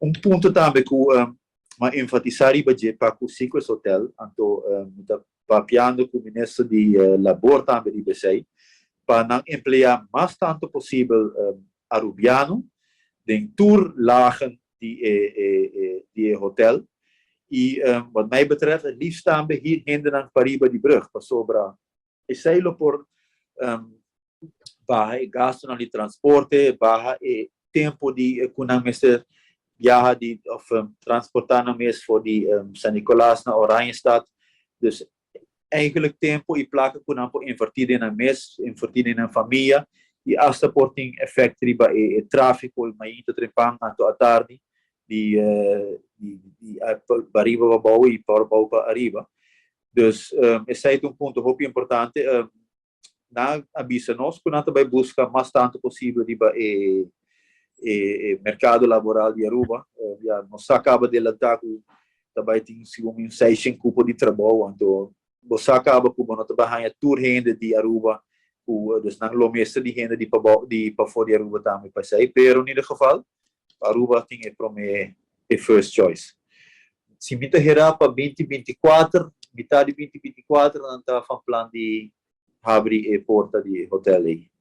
Un punto tambe ku m'a enfatisá riba dje pa ku Secrets Hotel, anto mi ta papiando ku minister di Labor tambe riba esei, pa nan empleá mas tantu posibel Arubiano den tur lagen di e hotel. I wat mij betreft het liefst tambe hier hendenan pariba di brug, pasobra esei lo por baha e gastonan di transporte, baha e tempo di ku nan mester biaha di of transporta nan mes for di San Nicolas na Oranjestad. Dus eigenlijk tempo y placa ku nan por inverti den nan mes, inverti den nan famia y hasta por tin effect riba e trafico mainta trempan anto atardi di pariba pa abou y pa abou pa ariba. Dus esei ta un punto hopi importante. Nan a bisa nos ku nan ta bai buska mas tantu posibel riba e merkado laboral di Aruba. Ya, nos sa kaba adelantá ku ta bai tin segun mi un 600 kupo di trabou, anto bo sa kaba ku bo no ta bai haña tur hende di Aruba ku, dus nan lo mester di hende di pabou, di pafó di Aruba tambe pa esei, pero in ieder geval Aruba tin e promé, e first choice. Si mi ta hera pa 2024, mitar di 2024 nan ta van plan di habri e porta di hotel ei.